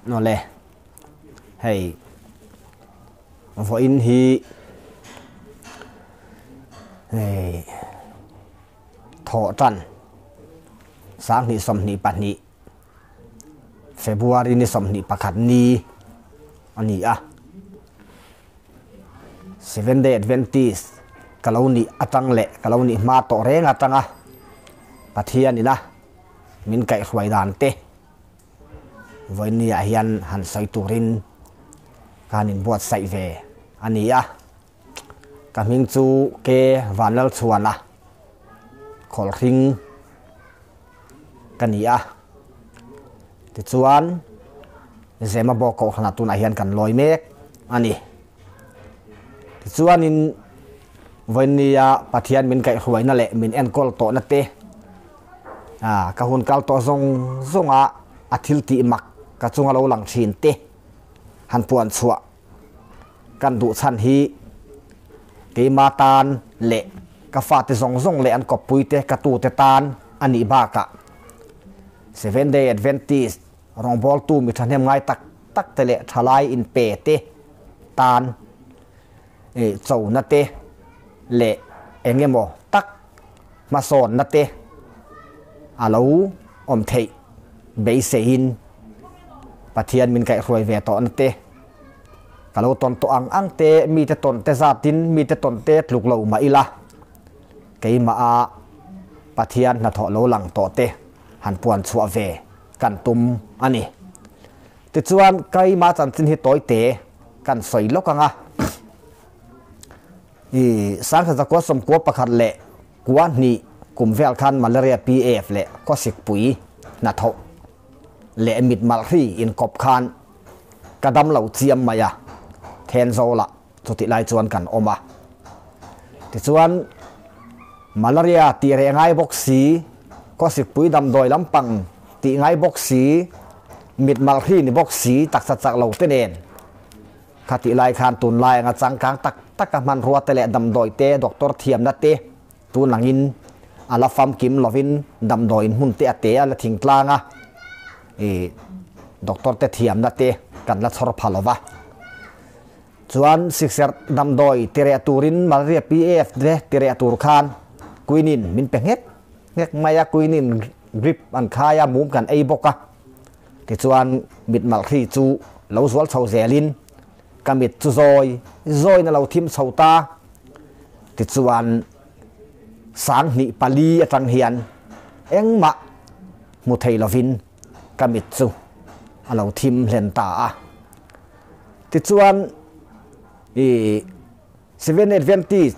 Awle, hei vawiin hi hei thawh tan 2022 February ni 21 ni a ni a. Seventh Day Adventist ka lo nih atang leh ka lo nih hma tawh reng atanga Pathian ina min kaihhruai dan te vawiin ah hian han sawi turin ka han inbuatsaih ve a ni a. Ka hming chu Ke Vanlalchhuana Khawlhring ka ni a. Tichuan, Zemabawk Kohhranah tunah hian kan lawi mek a ni. Tichuanin, vawiinnia Pathian min kaihhruaina leh min enkawl tawhna te, ka hun kal tawh zawng zawnga a thil tih mak ka chunga lo lang thin te han puan chhuah kan duh chhan hi keima tan leh ka fate zawng zawng leh an kawppui te ka tute tan a nih bakah Seventh Day Adventist rawngbawltu mi thahnem ngai tak tak te leh thalai inpe te tan chona te leh eng emaw tak hmasawnna te a lo awm theih beiseiin Pathian min kaihhruai ve tawhna te ka lo tawn tawh ang ang te, mite tawn te zatin mite tawn te tluk lo mah ila keimaha Pathian hnathawh lo lang tawh te han puan chhuah ve kan tum a ni. Tichuan keima chanchin hi tawi te kan sawi lawk ang a. I 1992 kum vel khan Malaria PF leh Khawsikpui hnathawh leh mit malhri inkawp khan ka dam lo chiam mai a, Thenzawl-ah chutih lai chuan kan awm a. Tichuan Malaria tih reh ngai bawk si, Khawsikpui damdawi lampang tih ngai bawk si, mit malhri ni bawk si taksa chak lo te nen Khatih lai khan tunlai anga changkang tak taka hmanrua te leh damdawi te, doctor thiamna te tun angin a la famkim lovin damdawiin hmun te a te a la thingtlang a, ih doctor te thiamna te kan la chhawr pha lova. Chuan sikserh damdawi tireh turin malaria PAF te tireh tur khan quinine min pe nghek nghek mai a, quinine drip an khai a, mum kan ei bawk a. Tichuan mit malhri chu lo zual chho zelin ka mit chu zawi zawiin a lo thim chho ta. Tichuan 2004 atang hian engmah hmu thei lovin ka mit chu a lo thim hlen ta a. Tichuan i Seven Adventist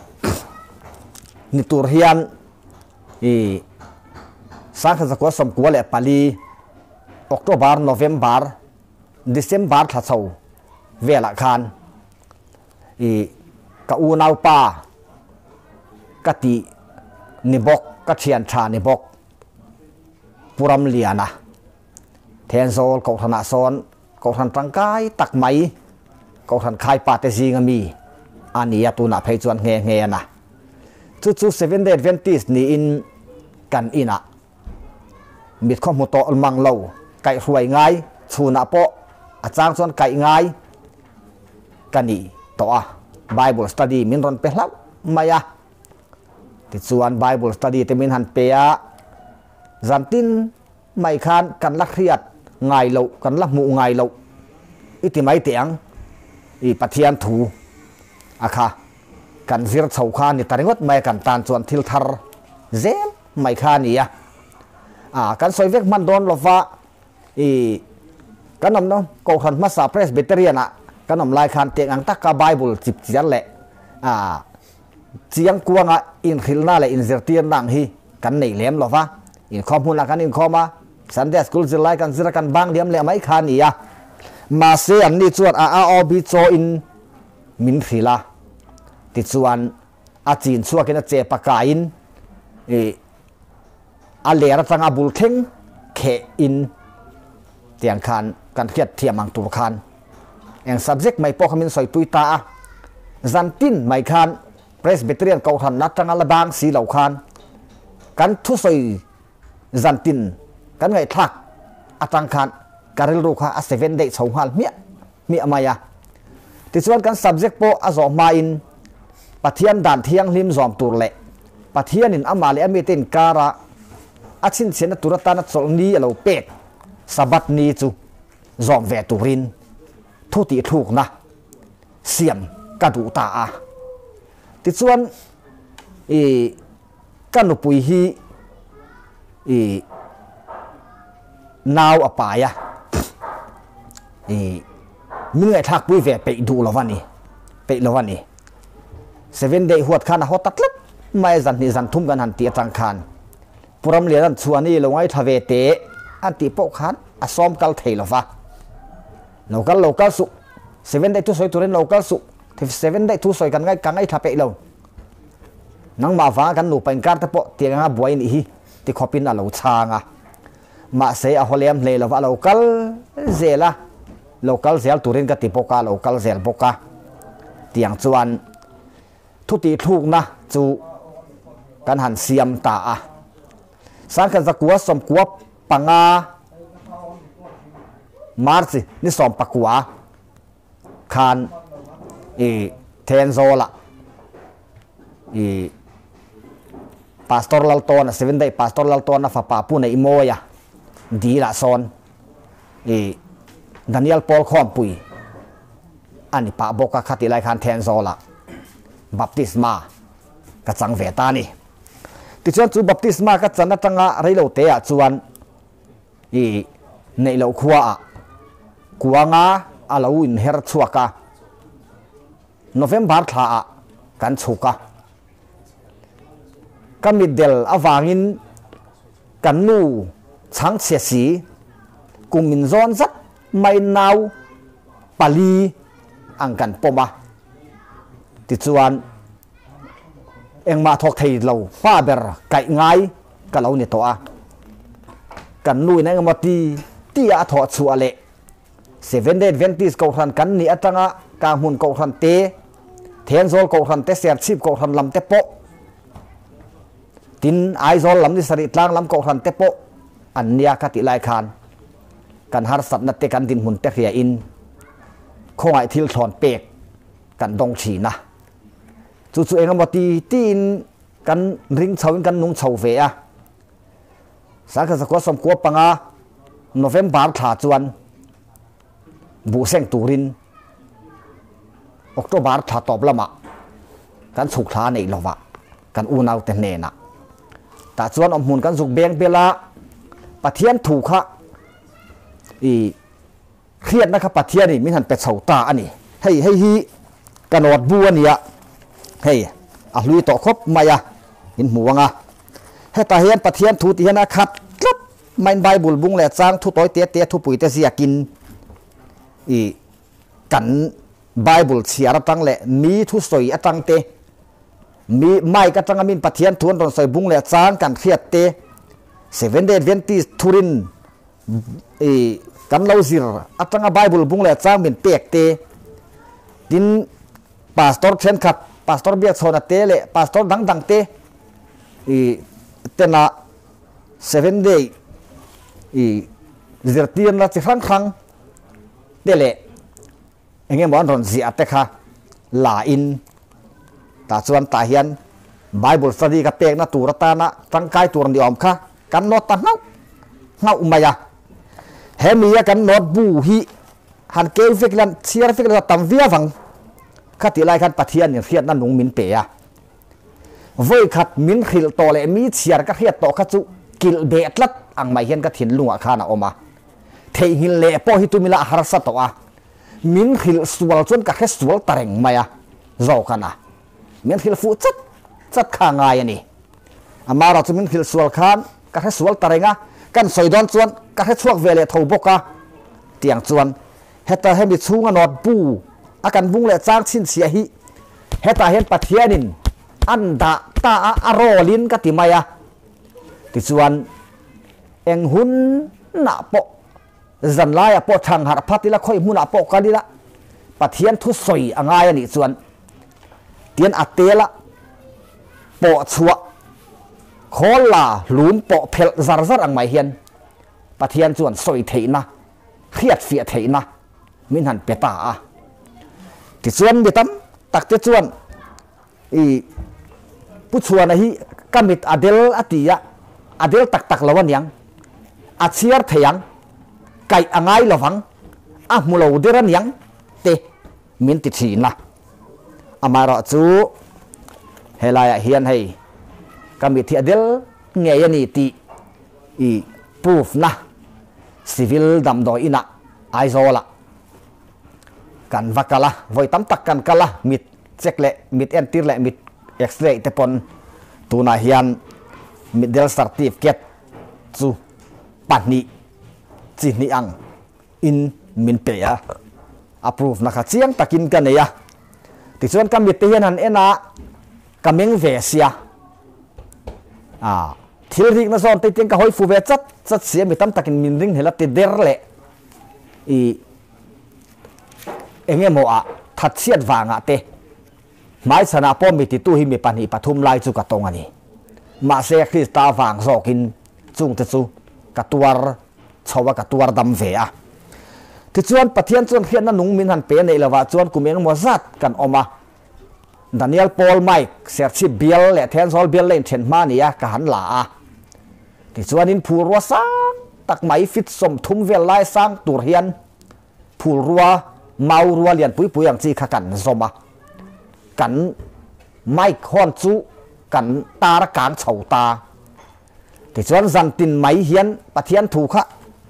ni tur hian i 1994 October, November, December thla chho velah khan i ka unaupa ka tih ni bawk, ka thian tha ni bawk Pu Ramliana Thenzawl Kohhranah sawn Kohhran tangkai tak mai, Kohhran khaipa te zinga mi a ni a, tunah phei chuan nghe nghe a na. Chu chu Seventh Day Adventist niin kan inah mit khaw hmu tawh mang lo, kaihhruai ngai, chhunah pawh a chang chuan kaih ngai ka ni tawh a. Bible study min rawn pe hlauh mai a. Tichuan Bible study te min han pe a, zan tin mai khan kan la hriat ngai loh, kan la hmuh ngai loh i ti mai teh ang, i Pathian thu a kha kan zir chho kha ni ta ringawt mai a, kan tan chuan thil thar zel mai kha a ni a. A, kan sawi vek hman dawn lova i kan awmna Kohhran hmasa Presbyterian ah kan awm lai khan teng ang taka Bible chip chiar leh a chiang kuanga inhrilhna leh inzirtirna ang hi kan nei lem lo va, inkhawm hmunah kan inkhawm a, Sunday school zirlai kan zir a, kan bang liam leh mai kha a ni a. Mahse anni chuan a a aw bi chaw-in min hrilh a, tichuan a chin chhuakin a che pakaiin ih a ler atanga bul thleng khehin tiang khan kan hriat thiam ang tur khan eng subject mai pawh kha min sawipui ta a, zan tin mai khan Presbyterian Kohhran atanga la bang si lo khan kan thusawi zan tin kan ngaihthlak atang khan Ka rilru kha a seven daih chho nghal hmiah hmiah mai a. Tichuan kan subject pawh a zawh hmain Pathian dan thianghlim zawm tur leh Pathianin amah leh a mite inkara a chhinchhiahna tur atana chawlh ni a lo pek Sabbath ni chu zawm ve turin thu tihthlukna siam ka duh ta a. Tichuan i ka nupui hi i nau a pai a, i min ngaihthlakpui ve peih duh lo a ni, peih lo a ni. Seven day huat khan a haw ta tlat mai a, zan hnih zan thum kan han tih atang khan Pu Ramlian an chhuah ni lo ngaithla ve teh an tih pawh khan a sawm kal thei lo va. Lo kal lo kal suh, seven day thusawi turin lo kal suh, seven day thusawi kan ngai ka ngaithla peih lo. Nangmah vanga kan nupa inkar te pawh tiang anga buai nih hi ti khawpin a lo chhang a. Mahse a haw lem hlei lova a lo kal zel a, lo kal zel turin ka ti bawk a, a lo kal zel bawk a. Tiang chuan thutihthlukna chu kan han siam ta a. Sangkhat zakua sawmkua panga March ni sawmpakua khan i Thenzawl-ah i Pastor Laltawna, Seventh Day Pastor Laltawna fapa Pu Neihmawia dil-ah sawn i Daniel Paul Khawmpui a ni pah bawk a, khatih lai khan Thenzawl-ah baptisma ka chang ve ta a ni. Tichuan chu baptisma ka chan atanga reilote-ah chuan I neih loh khuaah kuanga a lo inher chhuak a, November thlaah kan chhuk a. Ka mitdel avangin kan nu chhangchhia si kum min zawn zat mai nau pali ang kan pawm a, tichuan engmah thawk thei lo pa ber kaih ngai ka lo ni tawh a, kan nu in engemaw ti ti a a thawh chhuah leh Seventh Day Adventist Kohhran kan nih atanga Kahmun Kohhran te, Thenzawl Kohhran te, Serchhip Kohhran lam te pawh tin Aizawl lam ni sarih tlang lam Kohhran te pawh an nia ka tih lai khan kan harsatna te kan dinhmun te hria in khawngaih thil thlawn pek kan dawng thin a, chu chu engemaw ti tiin Kan ring chho in kan nung chho ve a, Sangkhat zakua sawmkua panga November thla chuan buh seng turin October thla tawp lamah kan chhuk thla neih lova kan unaute hnenah tah chuan awmhmun kan zuk beng bel a, Pathian thu kha i Hriatna kha Pathianin min han pe chho ta a ni. Hei, hei hi ka note bu a nia, hei a hlui tawh khawp mai a, in hmu ang a. Hetah hian Pathian thu tih hian a khat tlat maiin Bible bung leh chang thu tawi te te thupui te ziakin i kan Bible chhiar atang leh mi thusawi atang te, mi mic atanga min Pathian thu an rawn sawi bung leh chang kan hriat te, Seventh Day Adventist thurin I kan lo zir atanga Bible bung leh chang min pek te, tin Pastor thenkhat, Pastor Biakchhawna te leh Pastor dang dang te i tena Seventh Day i zirtirna chi hrang hrang te leh eng emaw an rawn ziah te kha la in tah chuan tah hian Bible study ka pekna tur atana tangkai tur ni awm kha kan note ta nghauh nghauh mai a. Hemi a kan note bu hi han keu vek ila chhiar vek ila tam viau ang. Khatih lai khan Pathian in hriatna nung min pe a. Vawi khat min hrilh tawh leh mi chhiar ka hriat tawh kha chu kilh beh tlat ang mai hian ka thinlungah khan a awm a. Theihnghilh leh pawh hi tumila a harsa tawh a, min hrilh sual chuan ka hre sual ta reng mai a, zawk a na. Min hrilh fuh chat chat kha a ngai a ni. Amara chu min hrilh sual khan ka hre sual ta reng a, kan sawi dawn chuan ka hre chhuak ve leh tho bawk a. Tiang chuan heta hemi chhunga nawt bu a kan bung leh chang chhinchhiah hi hetah hian Pathianin an dah ta a, a rawlin ka ti mai a. Tichuan. Eng hunah pawh, zan laiah pawh thang harh phat ila, khawi hmunah pawh kal ila, Pathian thu sawi a ngai a nih chuan tian a tela pawh chhuah khawl la hlum pawh phelh zar zar ang mai hian Pathian chuan sawi theihna hriat fiah theihna min han pe ta a. Tichuan mi tam tak te chuan i Pu Chhuana hi ka mit a del a ti a, a del tak tak lo aniang, a chhiar thei ang, kaih a ngai lovang, a hmu lo der aniang te min ti thin a. Amaherawhchu helaiah hian hei ka mit hi a del ngei a ni tih i proof na civil damdawi inah Aizawlah kan va kal a, vawi tam tak kan kal a, mit check leh mit entir leh mit x-ray te pawn tunah hian mit del certificate chu pahnih chi hnih ang in min pe a, a proof na kha chiang takin ka nei a, tichuan ka mit te hian han en a ka meng ve sia a thil rikna zawn te tiang ka hawi fu ve chat chat sia mi tam takin min ring hnel a ti der leh i eng emaw ah that chhiat vangah te hmaichhanah pawh mi titu hi mi pahnih pathum lai chu ka tawng a ni. Mahse Krista vang zawkin chungte chu ka tuar chho a, ka tuar dam ve a. Tichuan Pathian chuan hriatna nung min han pe neih lovah chuan kum engemaw zat kan awm a. Daniel Paul Mike Serchhip bial leh Thenzawl bial la inthen hma ni a ka han la a. Tichuanin phulrua sang tak mai fit 30 vel lai sang tur hian phulrua mau rua lian pui pui ang chi kha kan zawm a. Kan Mike hawn chu kan tar kang chho ta. Tichuan zan tin mai hian Pathian thu kha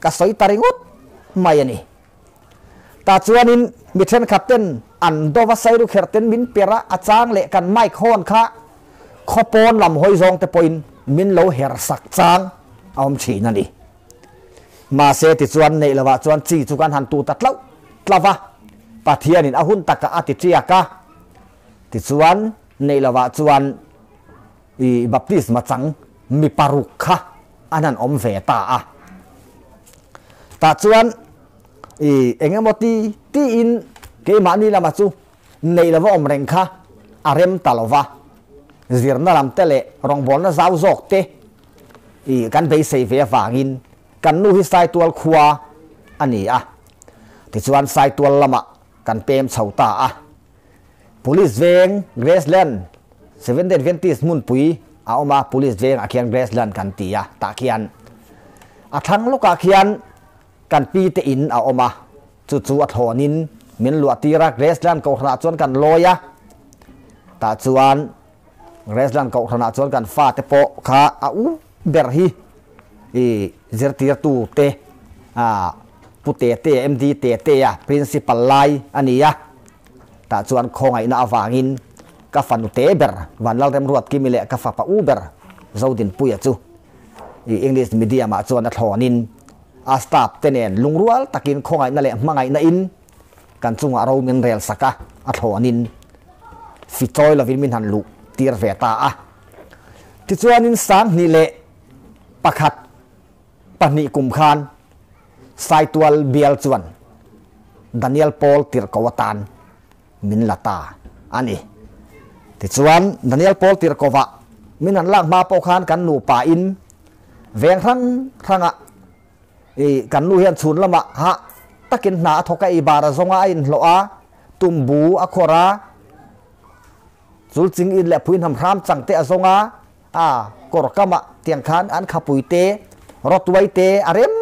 ka sawi ta ringawt mai a ni. Tah chuanin mi thenkhat ten an dova sairu kher ten min per a, a chang leh kan mic hawn kha khaw pawn lam hawi zawng te pawhin min lo her sak chang a awm thin a ni. Mahse tichuan neih lovah chuan chi chu kan han tu ta tlauh tlauh a, Pathianin a hun takah a ti tiak a, tichuan neih lovah chuan i baptisma chang mi paruk kha an han awm ve ta a. Tah chuan i eng emaw ti tiin keimahni lama chu neih lova awm reng kha a rem ta lo va, zirna lam te leh rawngbawlna zau zawk te i kan beisei ve avangin kan nu hi Saitual khua a ni a. Tichuan Saitual lamah kan pem chho ta a. Police veng Graceland Seventh Day Adventist hmunpui a awm a, Police vengah khian Graceland kan ti a, tah khian a thlang lawkah khian kan pi te in a awm a, chu chu a thlawnin min luah tir a, Graceland kohhranah chuan kan lawi a, tah chuan Graceland kohhranah chuan kan fate pawh kha a u ber hi i zirtirtu te a Pu Tete, MD Tetea, Principal lai a ni a. Tah chuan khawngaihna avangin ka fanu te ber Vanlalremruatkimi leh ka fapa u ber Zodinpuia chu i English medium ah chuan a thlawnin a staff te nen lungrual takin khawngaihna leh hmangaihna in kan chungah ro min rel sak a, a thlawnin fi chawi lovin min han luh tir ve ta a. Tichuanin 2001 2 kum khan Saitual bial chuan Daniel Paul tirhko atan min la ta a ni. Tichuan, Daniel Paul tirhkovah min han lak hma pawh khan kan nupa in veng hrang hrangah i kan nu hian chhun lamah hah takin hna a thawk a, eibar a zawng a, a inhlawh a, tumbu a khawrh a, chul ching in leh phuihnam hram chang te a zawng a, A kawr kamah tiang khan an khapui te, rawtuai te a rem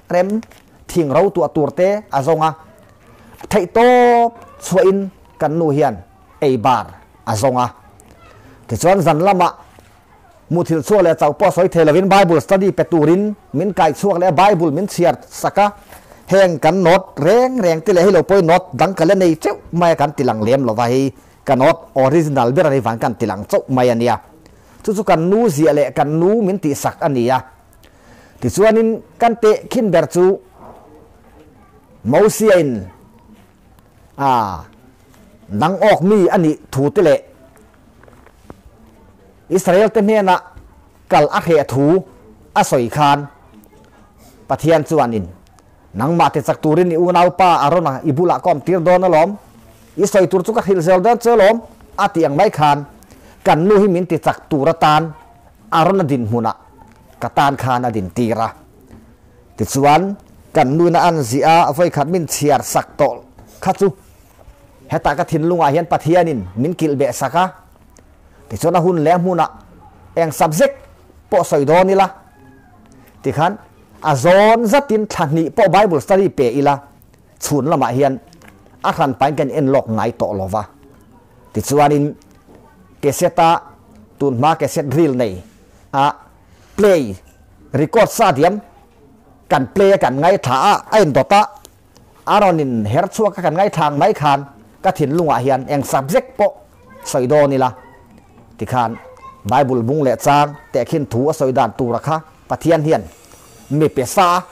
rem, thing ro tuah tur te a zawng a. Theih tawp chhuahin kan nu hian ei bar a zawng a. Tichuan zan lamah muthilh chhuak leh chauh pawh sawi thei lovin Bible study pe turin min kai chhuak leh a, Bible min chhiar sak a. Heng kan note reng reng te leh hei lo pawhin note dang ka la nei teuh mai a kan ti lang lem lova hei. Ka note original ber a ni vang kan ti lang chauh mai a nia. Chu chu kan nu ziah leh kan nu min tihsak a ni a. Tichuanin kan teh khin ber chu Mosia-in a dang awk mi a nih thu te leh Israel te hnenah kal a hreh thu a sawi khan Pathian chuanin Nangmah ti chak turin i unaupa Arona i bulah ka awm tir dawn alawm. I sawi tur chu ka hrilh zel dawn che alawm, a tih ang mai khan kan nu hi min ti chak tur atan Arona dinhmunah ka tan khan a din tir a. Tichuan, Kan nuna an ziah a vawikhat min chhiar sak tawh kha chu hetah ka thinlungah hian Pathianin min kilh beh sak a, tichuan a hun leh a hmunah eng subject pawh sawi dawn ila tikhan a zawn zatin thla hnih pawh Bible study pe ila chhun lamah hian a hran pain kan en lawk ngai tawh lo va. Tichuanin cassette-a tunhma cassette reel nei a play record sa diam kan play a kan ngaithla a, a indawt a, a rawn in her chhuak a kan ngaithla ang mai khan ka thinlungah hian eng subject pawh sawi dawn ila tikhan Bible bung leh chang tehkhin thu a sawi dan tura kha Pathian hian mi pe sa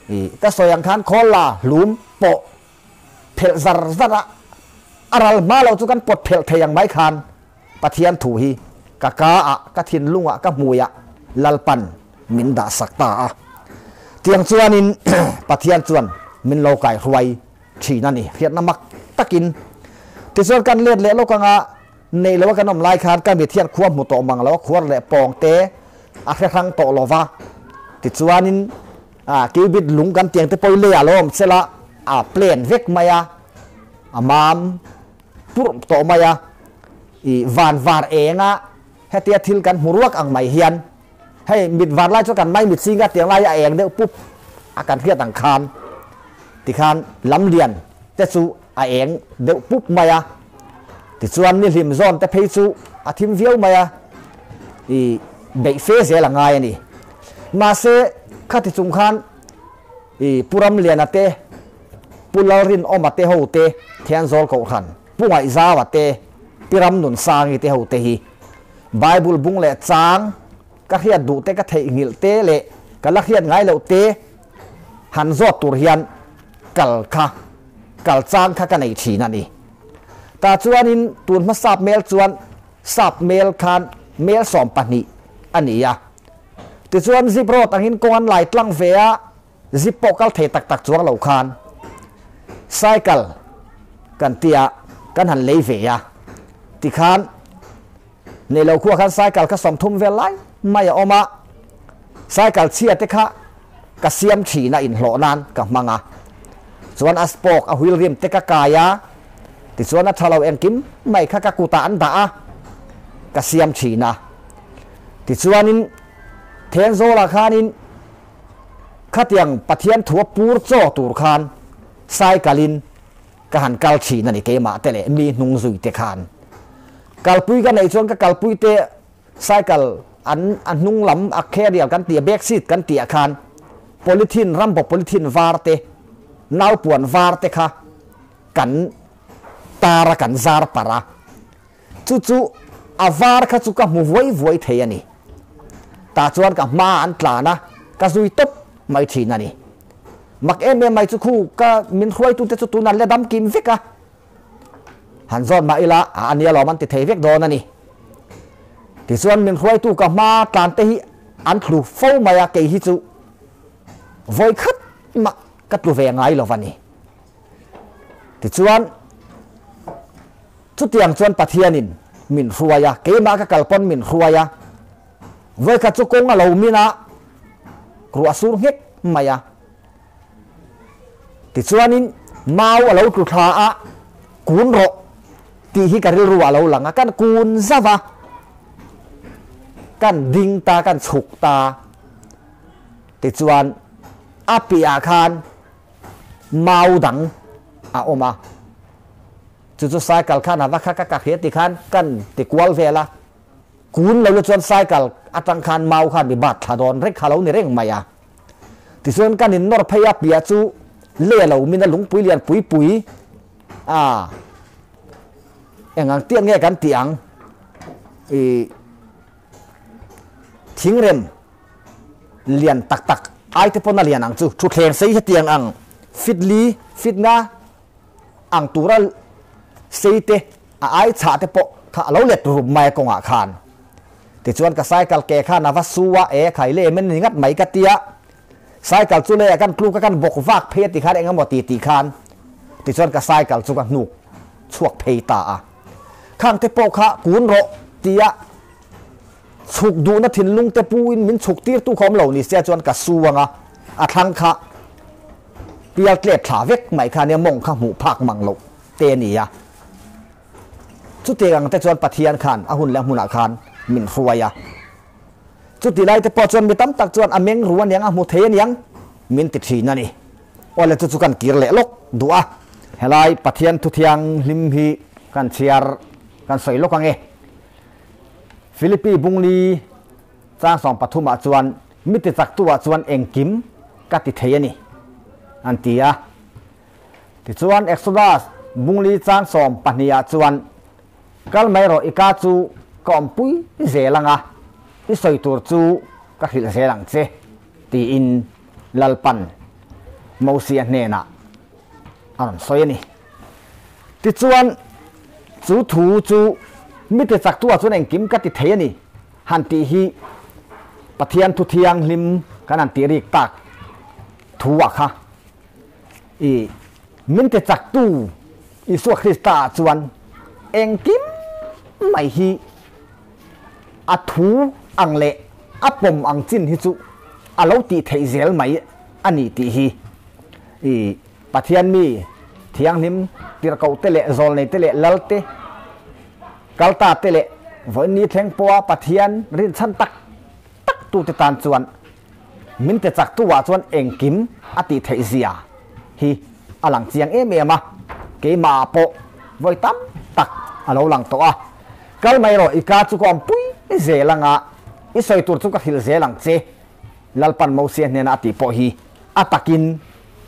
i ka sawi ang khan khawl la hlum pawh phelh zar zar a, a ral hma lo chu kan pawt phelh thei ang mai khan Pathian thu hi ka ka ah, ka thinlung ah, ka hmui ah Lalpan min dah sak ta a. Tiang chuanin Pathian chuan min lo kai hruai thin a ni, hriatna mak takin. Tichuan kan let leh lawk anga neih loa kan awm lai khan ka mit hian khua hmu tawh mang lo a, khuar leh pawng te a hre hrang tawh lo va. Tichuanin a cubit lung kan tiang te pawh i lei ah lo awm sela a plan vek mai a, a mam. Purh tawh mai a, i van var eng a, hetia thil kan hmu ruak ang mai hian hei mit var lai chu kan mai mit singa tiang lai a eng deuh pup a kan hriat ang khan tikhan lam lian te chu a eng deuh pup mai a, tichuan ni hlim zawn te phei chu a thim viau mai a, i beih fe zel a ngai a ni. Mahse khati chung khan I Pu Ramliana te, Pu Lalrinawma te ho te, Thianzawl Kohhran, Pu Ngaihzaua te, Pi Ramnunsangi te ho te hi Bible bung leh chang ka hriat duh te, ka theihnghilh te leh ka la hriat ngai loh te han zawt tur hian kal kha kal chang kha ka nei thin a ni. Tah chuanin tun hma sap mel chuan sap mel khan mel 12 a ni a. Tichuan zip road angin kawng an lai tlang ve a, zip pawh kal thei tak tak chuang lo khan cycle kan tia kan han lei ve a, tikhan nei lo khuah khan cycle kha 30 vel lai mai a awm a, cycle chhia te kha ka siam thin a inhlawh nan ka hmang a, chuan a spoke a wheel rim te ka kai a, tichuan a tha lo engkim mai kha ka kutah an dah a, ka siam thin a. Tichuanin Thenzawlah khanin khatiang Pathian thua pur chaw tur khan cycle-in ka han kal thin a ni keimah te leh mi hnung zui te khan. Kalpui ka neih chuan ka kalpui te cycle an a hnung lam a carrier kan tih a back seat kan tih ah khan polythene rambo polythene var te naupuan var te kha kan tar a kan zar parh a. Chu chu a var kha chu ka hmu vuai vuai thei a ni. Tah chuan ka hma an tlan a, ka zui tawp mai thin a ni. Mak em em mai chu khu ka min hruaitute chu tunah la dam kim vek a. Han zawt mah ila a ania lawm an ti thei vek dawn a ni. Tichuan min hruaitu ka hma tlan te hi an tlu fo mai a, kei hi chu vawi khat mah ka tlu ve ngai lo va ni. Tichuan. Chutiang chuan Pathianin min hruai a, keimah ka kal pawn min hruai a. Vawikhat chu kawng a lo min a, ruah sur nghek mai a. Tichuanin mau a lo tlu thla a, kun rawh tih hi ka rilru ah a lo lang a, kan kun zauh a, kan ding ta, kan chhuk ta. Tichuan a piahah khan mau dang a awm a. Chu chu cycle khan a va kha ka kak hria ti khan kan ti kual vel a, kun lo la chuan cycle atang khan mau khan mi bat thla dawn reng kha lo ni reng mai a. Tichuan kan in nawr phei a piah chu le lo min a lungpui lian pui pui a eng ang tiang nge kan tih ang i thingrem lian tak tak ai te pawn a lian ang chu thutthleng sei hetiang ang fit li fit nga ang tura sei te a ai chhah te pawh kha a lo let rup mai a kawngah khan. Tichuan ka cycle ke khan a va su a, e khai le em ni ngat mai ka tia, cycle chu le a kan tluk a kan bawk vak phei a ti khan eng emaw ti tih khan tichuan ka cycle chu ka hnuk chhuak phei ta a. Khang te pawh kha kun rawh tia chhuk duhna thinlung te pu in min chhuk tir tu kha awm lo ni sia chuan ka su anga a thlang kha. Pial tlet thla vek mai kha nia mawng kha hmuh phak mang loh te a ni a. Chutiang ang te chuan Pathian khan a hun leh a hmunah khan min hruai a. Chuti lai te pawh chuan mi tam tak chuan a meng ru aniang a hmu thei aniang min ti thin a ni. Awle chu chu kan kir leh lawk duh a. Helai Pathian thuthianghlim hi kan chhiar kan sawi lawk ang e. Philippi Bungli chang 13 ah chuan mi ti chak tu ah chuan engkim ka ti thei a ni an ti a. Tichuan Exodus Bungli chang 12 ah chuan Kal mai rawh i ka chu ka awmpui zel ang a, i sawi tur chu ka hrilh zel ang che, tiin Lalpan Mosia hnenah a rawn sawi a ni. Tichuan, chu thu chu mi ti chaktuah chuan engkim ka ti thei a ni han tih hi Pathian thu thianghlim kan han tih rik tak thu ah kha i min ti chaktu Isua Krista ah chuan engkim mai hi a thu ang leh a pawm ang chin hi chu a lo tih theih zel mai a ni tih hi i Pathian mi thianghlim tirhkoh te leh zawlnei te leh lal te kalta te leh vawiin thleng pawha Pathian rinchhan tak tak tute tan chuan min ti chak tu ah chuan engkim a tih theih zia hi a lang chiang em em a, keimah ah pawh vawi tam tak a lo lang tawh a, kal mai rawh i ka chu ka awm pui zel ang a, i sawi tur chu ka hrilh zel ang che, Lalpan Mosia hnena a tih pawh hi a takin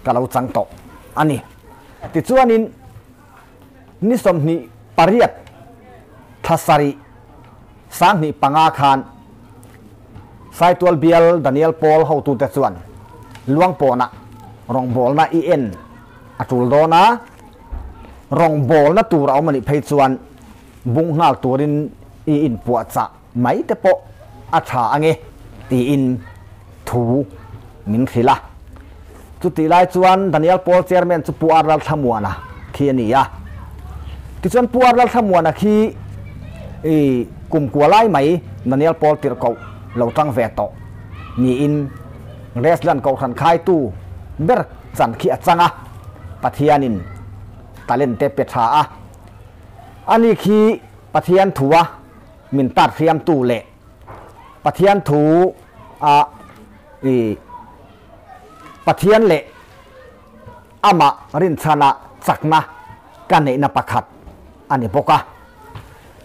ka lo chang tawh a ni. Tichuanin ni 28 thla sarih 2005 khan Saitual bial Daniel Paul hotute chuan Luangpawnah rawngbawlna i en a tul dawn a, rawngbawlna tur a awm a nih phei chuan bung nghal turin i inpuahchah mai te pawh a tha ange tiin thu min hrilh a. Chutih lai chuan Daniel Paul Chairman chu Pu Arlal Thlamuana khi a ni a. Tichuan Pu Arlal Thlamuana khi i kum kua lai mai Daniel Paul tirhkoh lo tang ve tawh niin Reslan Kohhran khaitu ber chan khi a chang a, Pathianin talent te pe tha a. Ani khi Pathian thua min tat hriamtu leh Pathian thu a i Pathian leh amah rinchhana chakna ka neihna pakhat a ni bawk a.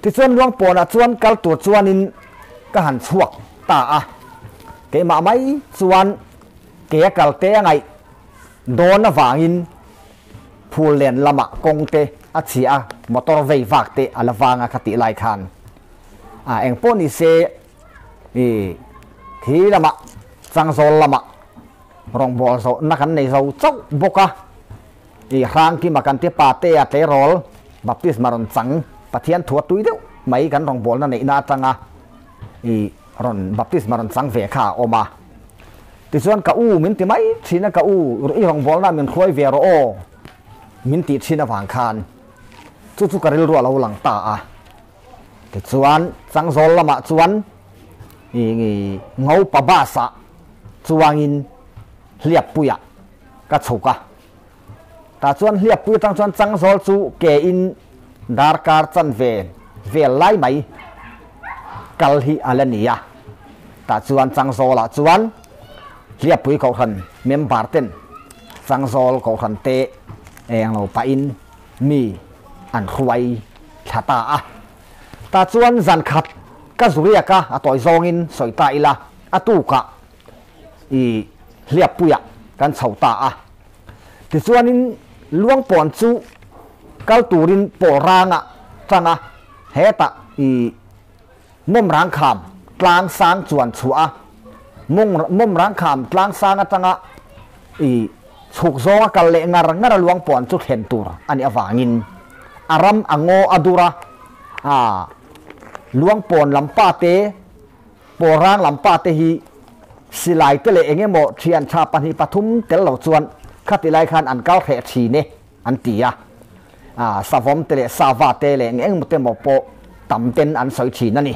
Tichuan Luangpawnah chuan kal tur chuanin ka han chhuak ta a, keimah mai chuan ke a kal te a ngaih dawn avangin phul len lamah kawng te a chhia a, motor vei vak te a la vang a kha tih lai khan a engpawh ni se i thi lamah changzawl lamah rawngbâwl zawhna kan nei zo chauh bawk a, i hrang kima kan ti pa te a tleirawl baptisma rawn chang Pathian thu a tui deuh mai kan rawngbâwlna neihna atanga i rawn baptisma rawn chang ve kha a awm a. Tichuan ka u min ti mai thin a, ka u i rawngbâwlna min hruai ve rawh aw min tih thin avang khan chu chu ka rilru a lo lang ta a. Tichuan changzawl lamah chuan i ngopa bus ah chuangin hliappuiah ka chhuk a. Tah chuan hliappui atang chuan changzawl chu ke in darkar chanve vel lai mai kal hi a la ni a. Tah chuan changzawlah chuan hliappui kohhran member ten changzawl kohhran te eng lo pahin mi an hruai thla ta a. Tah chuan zan khat ka zu riak a, a tawi zawngin sawi ta ila a tukah i hliappuiah kan chho ta a. Tichuanin Luangpawn chu kal turin pawl ranga tang a, hetah i mawm rang kham tlang sang chuan chhuah a, mawm rang kham tlang sang atanga i chhuk zawnga kal leh ngar ngar a Luangpawn chu thlen tur a nih avangin a ram a ngaw a dur a, a Luangpawn lampa te Pawl rang lam pa te hi silai te leh eng emaw thian tha pahnih pathum tel lo chuan khati lai khan an kal hreh thin e an ti a, ah savawm te leh sava te leh eng eng te maw pawh tam ten an sawi thin a ni.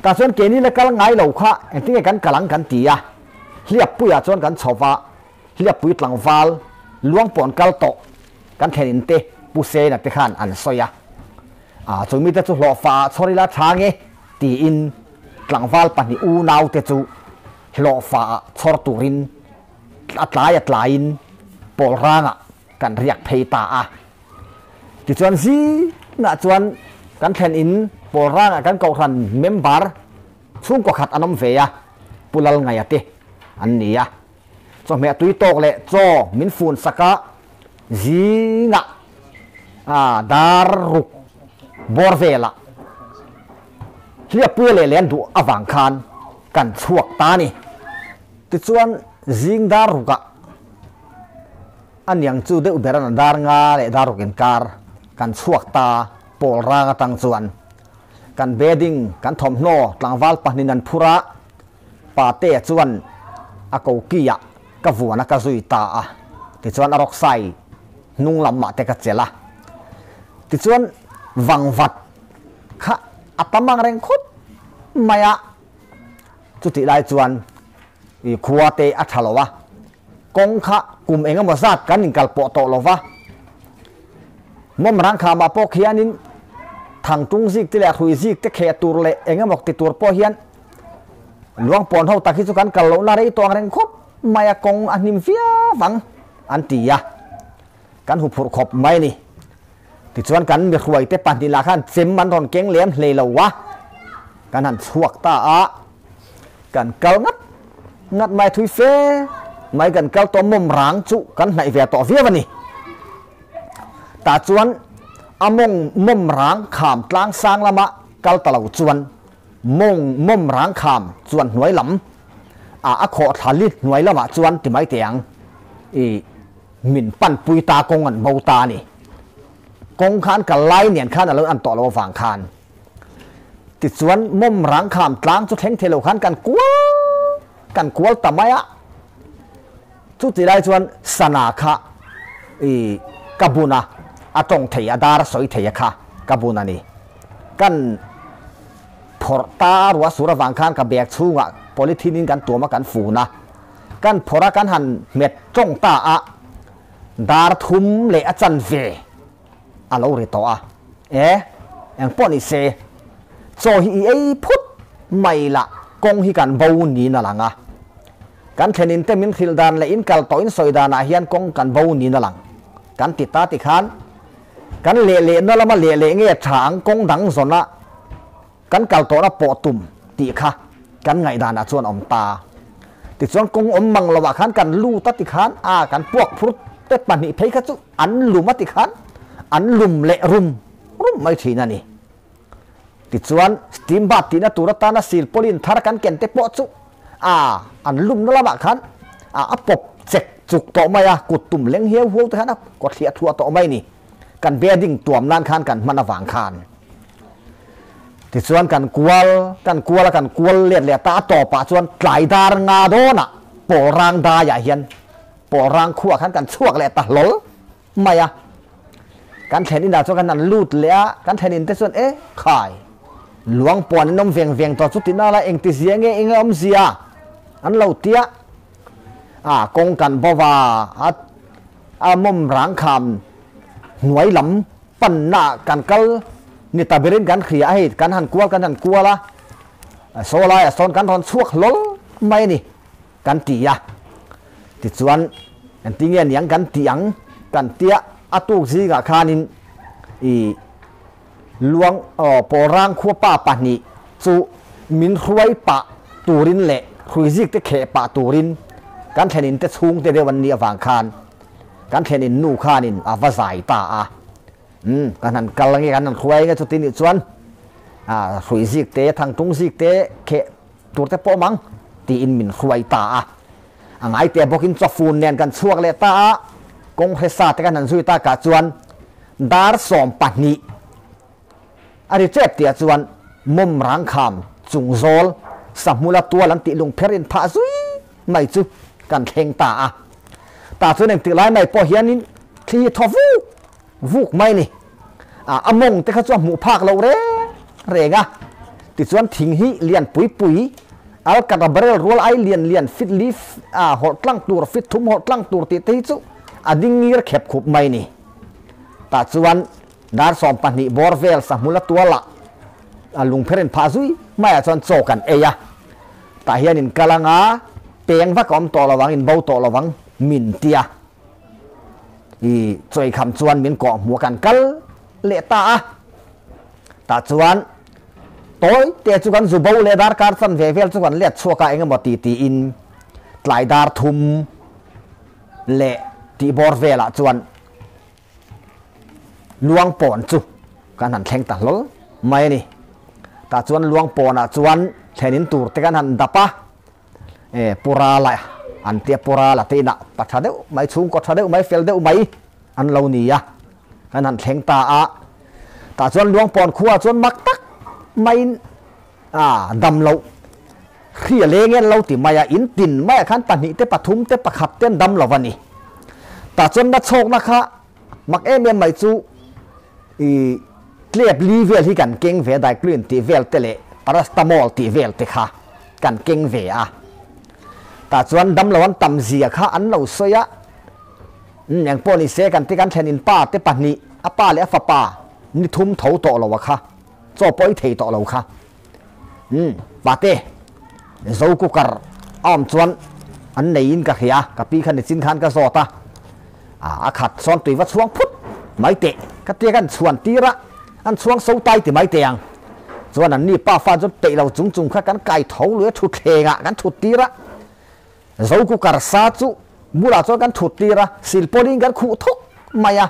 Tah chuan keini la kal ngai lo kha engtinge kan kal ang kan ti a, hliappuiah chuan kan chho va, hliappui tlangval. Luang pawn kal tawh kan thlen in te Pu Sena te khan an sawi a. A chumi te chu hlawhfa ah chhawr ila tha nge tiin tlangval pahnih unau te chu hlawhfa ah chhawr turin a tlai a tlaiin pawl rangah kan riak phei ta a. Tichuan zingah chuan kan thlen in pawl rangah kan kohhran member chhungkaw khat an awm ve a, Pu Lalngaia te an ni a. Chawhmeh tui tawk leh chaw min fun sak a, zingah dar ruk bawr velah hliappuia leh len duh avang khan kan chhuak ta a ni. Tichuan zing dar rukah a niang chu deuh ber a dar nga leh dar ruk inkar kan chhuak ta pawl rang atang chuan kan bedding kan thawmhnaw tlangval pahnih an phur a, Patea chuan a kokiah ka vuan a ka zui ta a, tichuan a rawksai hnung lamah te ka chelh a. Tichuan vangvat kha a tam ang reng khawp mai a, chutih lai chuan i khua te a tha lo a, kawng kha kum eng emaw zat kan inkal pawh tawh lo va. Mawm rangkhamah pawh khianin thangtung zik te leh hrui zik te kheh tur leh eng emaw ti tur pawh hian Luang pawn ho tak hi chu kan kal lohna rei tawng reng khawp mai a, kawng a hnim viau ang an ti a, kan hu phurh khawp mai a ni. Tichuan kan mi hruaite pahnih lah khan chem an rawn keng lem hlei lo a, kan han chhuak ta a, kan kal ngat ngat mai thui fe mai kan kal tawh mawm rang chu kan hnaih ve tawh viau a ni. Tah chuan a mawng mawm rang kham tlang sang lama kal ta lo chuan Mawng mawm rang kham chuan hnuai lam ah a khawh thla li hnuai lamah chuan ti mai teh ang i min pan pui ta kawng an bo ta a ni. Kawng kha an kal lai nen khan a lo an tawh lo avang khan tichuan mawm rang kham tlang chu thleng thei lo khan kan kual kan kual ta mai a. Chuti lai chuan sana kha i ka bun a, a tawng thei a dar a sawi thei a kha ka bun a ni. Kan phawrh ta a ruah sur avang khan ka bag chhungah polythene in kan tuam a kan fun a, kan phawrh a kan han hmet tawng ta a, dar thum leh a chanve a lo ri tawh a. E, eng pawh ni se, chaw hi i ei phut mai lah kawng hi kan bo niin a lang a. Kan thlenin te min hrilh dan leh in kal tawh in sawi danah hian kawng kan bo niin a lang. Kan ti ta ti khan kan leh lehna lama leh leh nge tha ang kawng dang zawna kan kal tawhna pawh tum tih kha kan ngaihdanah chuan awm ta. Tichuan kawng awm mang lovah khan kan lut a ti khan a kan puak phur te pahnih phei kha chu an lum a ti khan an lum leh rum rum mai thin a ni. Tichuan steam bath tihna tur atana silpauline thar kan ken te pawh chu a an lumna lamah khan a a pawp chek chuk tawh mai a, kut tum leng hiau huau te khan a kawthliah thuah tawh mai ni. Kan bedding tuam nan khan kan hman avang khan. Tichuan kan kual kan kual a kan kual let leh ta a tawpah chuan tlai dar nga dawnah pawl rang daiah hian pawl rang khuah khan kan chhuak leh ta hlawl mai a. Kan thlen inah chuan kan han lut leh a, kan thlen in te chuan e khai luang puan in awm veng veng tawh chu tina la engti zia nge eng awm zia an lo tia a kawng kan bo va a a mawm rang kham hnuai lam panna kan kal ni ta berin kan hria a hei kan han kual kan han kual a saw laiah sawn kan rawn chhuak hlawl mai a ni. Kan ti a, tichuan engtin nge niang kan ti ang kan tia a tuk zingah khanin i luang aw Pawlrang khua pa pahnih chu min hruai pah turin leh hruizik te kheh pah turin kan thlenin te chhungte deuh an nih avang khan kan thlenin nu khanin a va zai ta a, umm kan han kal ange kan han hruai ange chuti nih chuan ah hruizik te thangtung zik te kheh Tur te pawh mang tiin min hruai ta a. A ngai te bawkin chawfun nen kan chhuak leh ta a, kawng hresa te kan han zui takah chuan dar 20 a ri tep tihah chuan mawm rang kham chung zawl sahmula tual an tih lungpher in phah zui mai chu kan thleng ta a. Tah chuan engtik lai mai pawh hianin thli hi thaw vuk vuk mai ni. A mawng te kha chu a hmuh phak loh reng reng a, tichuan thing hi lian pui pui alkatra barrel rual ai lian lian fit li hawlh tlang tur fit thum hawlh tlang tur tih te hi chu A ding ngir khep khup mai ni. Tah chuan dar 12 bawr vel sahmula tuala a lungpher in phah zui maiah chuan chaw kan ei a. Tah hian in kal anga peng vak a awm tawh lovang in bo tawh lovang min ti a. I chawi kham chuan min kawh hmuh a kan kal leh ta a. Tah chuan tawi te chu kan zu bo leh darkar chanve vel chu kan let chhuak a engemaw ti tiin tlai dar thum leh tih bawr velah chuan luang pawn chu kan han thleng ta hlawl mai a ni. Tah chuan luang pawnah chuan thlenin tur te kan han dap a, e pura la an tia pura la te inah pa tha deuh mai chhungkaw tha deuh mai fel deuh mai an lo ni a, kan han thleng ta a. Tah chuan luang pawn khuaah chuan mak tak maiin A dam loh. Hri a leng en lo ti mai a, in tin maiah khan pahnih te pathum te pakhat te an dam lo a ni. Tah chuan na chhawkna kha mak em em mai chu i tlep li vel hi kan keng ve a, diclin tih vel te leh paracetamol tih vel te kha kan keng ve a. Tah chuan dam lo an tam zia kha an lo sawi a, umm engpawh ni se kan ti kan thlen in pa te pahnih a pa leh a fapa ni thum tho tawh lo a kha. Chaw pawh i thei tawh lo kha. Umm, pate, zo cooker a awm chuan an neiin ka hria, ka pi kha nichin khan ka zawt a, a khat sawn tui va chhuang phut mai teh, ka tia kan chhuan tir a, an chhuang so tai ti mai teh ang. Chuan an ni pa fan chuan peih lo chung chung kha kan kai tho lui a, thutthlengah kan thut tir a, zo cooker sa chu bulah chuan kan thut tir a, silpawlin kan khuh thawk mai a,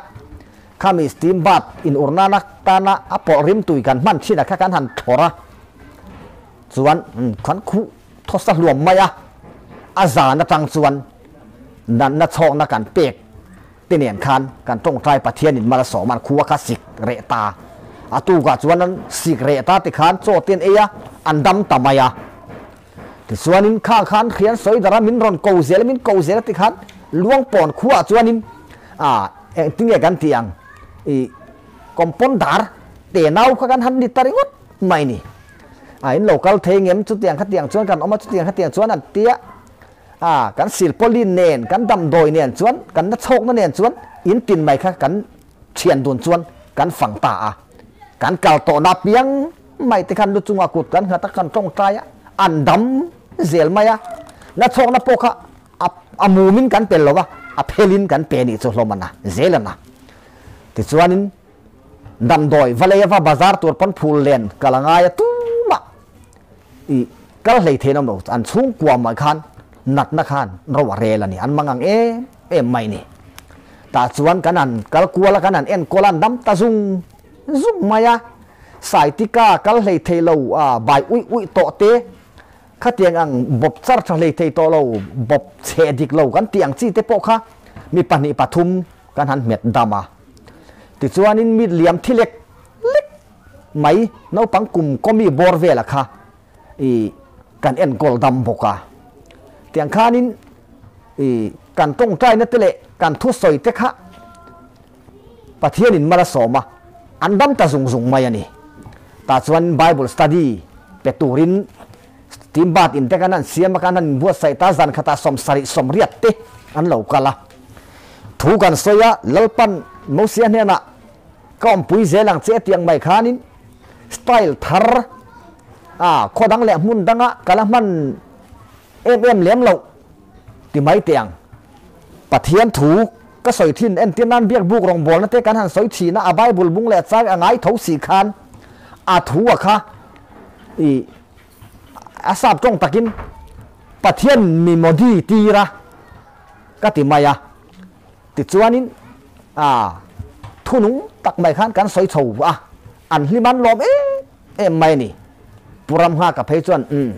khami steam bath in ur nana tana a pawlh rim tui kan hman thin a kha kan han thlawr a, chuan kan khuh thawsa hluam mai a, a zan atang chuan natna chhawkna kan pek te nen khan kan tawngtai Pathian in mal a sawm a, an khua kha sik reh ta, a tukah chuan an sik reh ta tikhan chaw te an ei a, an dam ta mai a. Tichuanin khang khan hrian sawi dara min rawn ko zel a, min ko zel a tikhan luang pawn khuaah chuanin ah engtinge kan tih ang ih compounder te nau kha kan han ni ta ringawt mai ni. Ah in lo kal thei ngem chutiang khatiang chuan kan awm a, chutiang khatiang chuan an tia ah kan silpawlin nen kan damdawi nen chuan kan na chhawkna nen chuan in tin mai kha kan thian dun chuan kan fang ta a, kan kal tawhna apiang mai te khan lu chungah kut kan nghat a, kan tawngtai a, an dam zel mai a, na chhawkna pawh kha a a mumin kan pel lo va, a phelin kan pe nih chu hlawm a na, zel a na. Tichuanin damdawi va lei a va bazar tur pawn phul len kal a ngai a tumah ih kal hlei thein awm lo, an chhungkua mai khan natna khan ro a rel a ni, an mang ang em em mai ni. Tah chuan kan han kal kual a, kan han enkawl a, an dam ta zung zung mai a. Saitika kal hlei thei lo a, bai uih uih tawh te, khatiang ang bawp char tha hlei thei tawh lo, bawp chhe dik lo kan tih ang chi te pawh kha mi pahnih pathum kan han hmet dam a. Tichuanin mi liam thi lek lek mai naupang kum kawmi bawr vela kha i kan enkawl dam bawk a. Tiang khanin i kan tawngtaina te leh kan thusawi te kha Pathianin mal a sawm a, an dam ta zung zung mai a ni. Tah chuan Bible study pe turin steam bath in te khan an siam a, khan an inbuatsaih ta, zan khatah 70 80 te an lo kal a. Thu kan sawi a, Lalpan Mosia hnenah ka awmpui zel ang che tiang mai khanin style thar a khaw dang leh hmun danga ka la hman em em lem loh ti mai teh ang. Pathian thu ka sawi thin entir nan biak buk rawngbawlna te kan han sawi thin a, a Bible bung leh chang a ngai tho si khan a thu a kha i a sap tawng takin Pathian mi modi tir a ka ti mai a. Tichuanin a thunung tak mai khan kan sawi chho a, an hlim an lawm em em mai a ni. Pu Ramnghaka phei chuan umm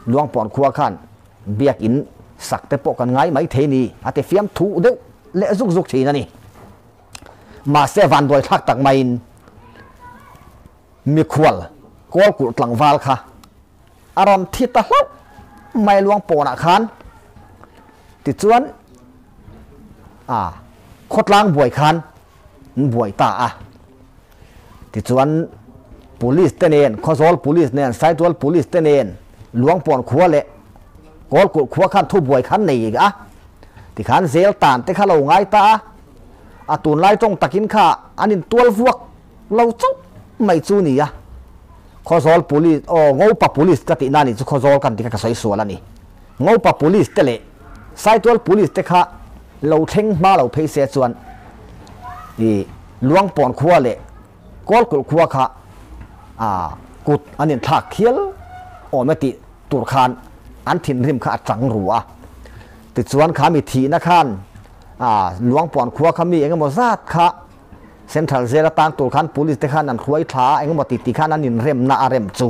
Luangpawn khua khan biakin sak te pawh kan ngai mai thei ni a ti fiam thuh deuh leh zuk zuk thin a ni. Mahse vanduai thlak tak maiin mikhual kawlkulh tlangval kha a rawn thi ta hlauh mai Luangpawnah khan. Tichuan a khawtlang buai khan an buai ta a. Tichuan Police te nen, Khawzawl Police nen, Saitual Police te nen, Luangpawn khua leh Kawlkulh khua khan thubuai khan nei a. Tikhan zel tan te kha lo ngai ta a, a tunlai tawng takin kha an in tual vuak lo chauh mai chu nia. Khawzawl Police, aw Ngopa Police ka tihna ni chu Khawzawl kan ti kha ka sawi sual a ni. Ngopa Police te leh Saitual Police te kha lo thleng hma lo phei se chuan i Luangpawn khua leh Kawlkulh khua kha kut an inthlak khial awm e tih tur khan an thinrim kha a chang ru a. Tichuan kha mi thihna khan Luangpawn khua kha mi engemaw zat kha Central Jail atang tur khan Police te khan an hruai thla a, engemaw ti ti khan an inremna a rem chu.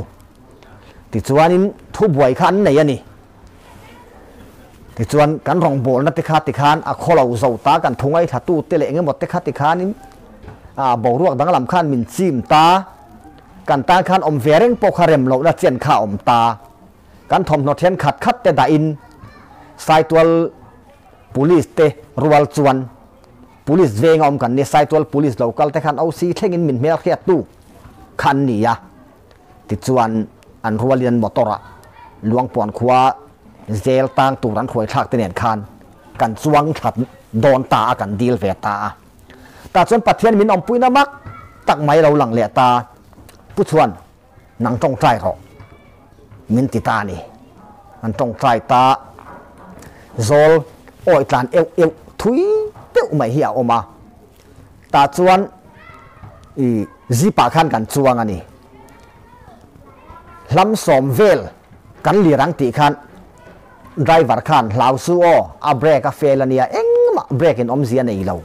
Tichuanin thubuai kha an nei a ni. Tichuan kan rawngbawlna te kha tikhan a khaw lo zo ta, kan thu ngaithla te leh engemaw te kha tikhanin a boruak danglam khan min chim ta, kan tan khan awm ve reng pawh kha rem lohna chen kha a awm ta. Kan thawmhnaw thenkhat khat te dahin Saitual Police te rual chuan Police venga awm kan ni, Saitual Police lo kal te khan OC thlengin min hmelhriattu kha an ni a. Tichuan, an rualin an motor-ah Luangpuan khua zel tang tur an hruai thlak te nen khan kan chuang thla dawn ta a, kan dil ve ta a. Tah chuan Pathian min awmpuina mak tak mai lo lang leh ta, Pu Chhuan, nang tawngtai rawh, min ti ta a ni. An tawngtai ta, zawl awi tlan euh euh thui deuh mai hi a awm a. Tah chuan i zip ah khan kan chuang a ni. Hlam sawm vel kan lir ang tih khan driver khan hlau su aw, a brake a fail a nia, engmah brake in awmzia a nei lo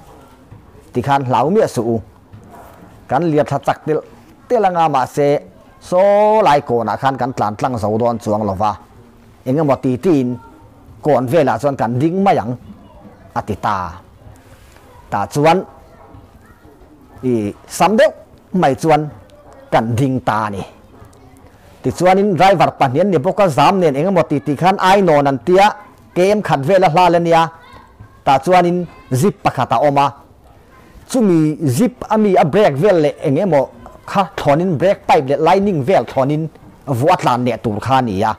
ti khan hlau miah suh u. Kan lir thla chak telh telh anga mahse saw lai kawnah khan kan tlan tlang zo dawn chuang lo va, engemaw ti tiin kawn velah chuan kan ding mai ang a ti ta. Tah chuan i sam deuh mai chuan kan ding ta a ni. Tichuanin driver pahnih an ni bawk a, zam nen eng emaw ti tih khan ainawn an tia, KM khat vel a hlal a nia. Tah chuanin zip pakhat a awm a, chumi zip a mi a brake vel leh eng emaw kha thlawnin brake pipe leh lining vel thlawnin vuah tlan leh tur kha a ni a.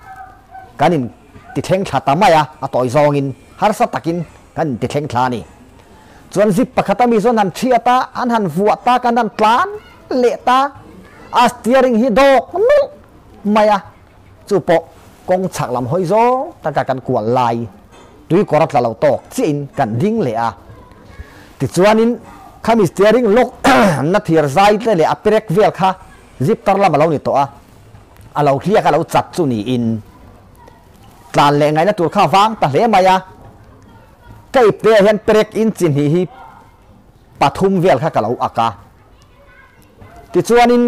Kan in ti thleng thla ta mai a, a tawi zawngin harsa takin kan in ti thleng thla a ni. Chuan zip pakhat a mi chuan han thiat a, an han vuah ta, kan han tlan leh ta, a steering hi dawk nulh mai a, chu pawh kawng chhak lam hawi zawng taka kan kual lai tui kawr a tla lo tawk chiahin kan ding leh a. Tichuanin khami steering lock na thir zai te leh a perek vel kha zip tar lam a lo ni tawh a, a lo hliak a lo chat chu niin tlan leh ngaihna tur kha vang ta hle mai a. Ka ipte ah hian perek inchi hnih hi pathum vel kha ka lo ak a. Tichuanin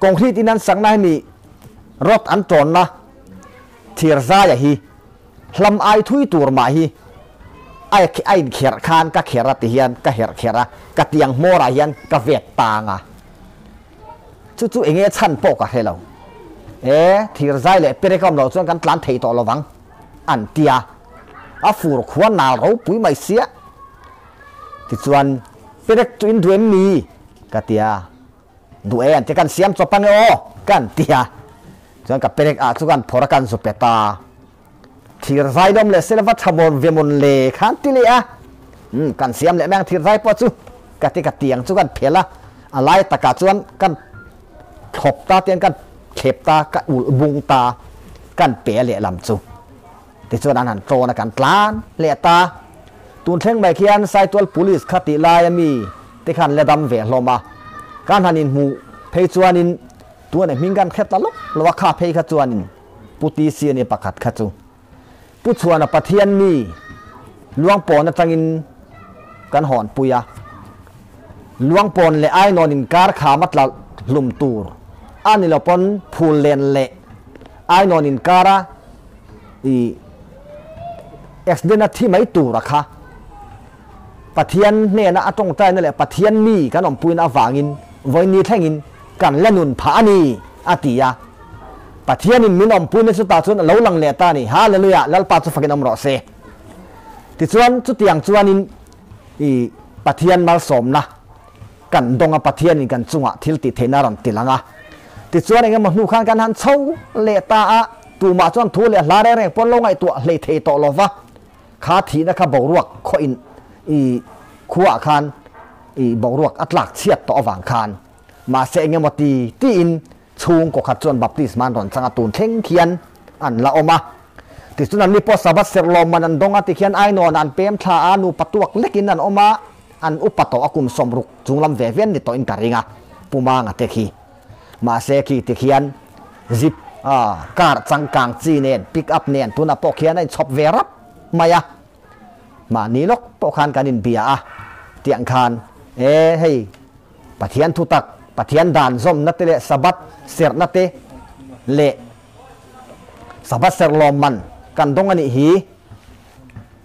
concrete in an sakna hemi rod an tawnna thir zaia hi hlam ai thui tur mah hi a a inkherh khan ka kherh a ti hian ka herh kherh a, ka tiang hmawrah hian ka vet tang a. Chu chu enge chhan pawh ka hre lo. E, thir zai leh perek a awm loh chuan kan tlan thei tawh lovang. An ti a, a fur khua nal ropui mai sia. Tichuan, Perek chu in duh em ni? ka ti a, Duh e an ti, kan siam chawp ange aw, kan ti a. Chuan ka perek ah chu kan phawrh a, kan zu pet a. Thir zai lawm leh sela va tha mawn ve mawn le khan ti leh a. Umm, kan siam leh mai ang thir zai pawh chu, ka ti ka tiang chu kan phel a, a lai takah chuan kan thlawp ta tiang kan thlep ta, ka ulh bung ta, kan pe lehlam chu. Tichuan an han tlawn a, kan tlan leh ta. Tun thleng mai khian Saitual Police kha tih lai ami te khan la dam ve hlawm a. Kan han inhmuh phei chuanin tuan hming kan hre ta lawk lo a, kha phei kha chuanin Pu TC a ni pakhat kha chu. Pu Chhuana Pathian mi Luangpawn atangin kan hawn pui a. Luangpawn leh Ainawn inkar kham a tla hlum tur a ni lo pawn phul len leh Ainawn inkara i accident a thi mai tur a kha Pathian hnena a tawngtaina leh Pathian mi kan awmpuina avangin vawiin ni thlengin kan la nun phah a ni a ti a. Pathianin min awmpuina chu tah chuan a lo lang leh ta a ni. Hallelujah! Lalpa chu fakin awm rawh se. Tichuan chutiang chuanin I Pathian malsawmna kan dawng a, Pathianin kan chungah thil tih theihna a rawn ti lang a. Tichuan engemaw hnu khan kan han chho leh ta a, tumah chuan thu leh hla reng reng pawn lo ngaihtuah hlei thei tawh lo va. Kha thihna kha boruak khaw in i khuaah khan i boruak a tlak chhiat tawh avang khan mahse engemaw ti tiin chhungkaw khat chuan baptisma an rawn chang a, tun thleng khian an la awm a. Tichuan an ni pawh Sabbath serh lawmman an dawng a tikhian Ainawnah an pem thla a, nupa tuak lekin an awm a, an upa tawh a kum 60 chunglam ve ve an ni tawhin ka ring a, Pu Manga te khi. Mahse khi tikhian zip a car changkang chi nen pick up nen tunah pawh khian a inchhawp ve rap mai a. Mahni lawk pawh khan kan inbia a, tiang khan e hei Pathian thutak, Pathian dan zawmna te leh Sabbath serhna te leh Sabbath serh lawmman kan dawng a nih hi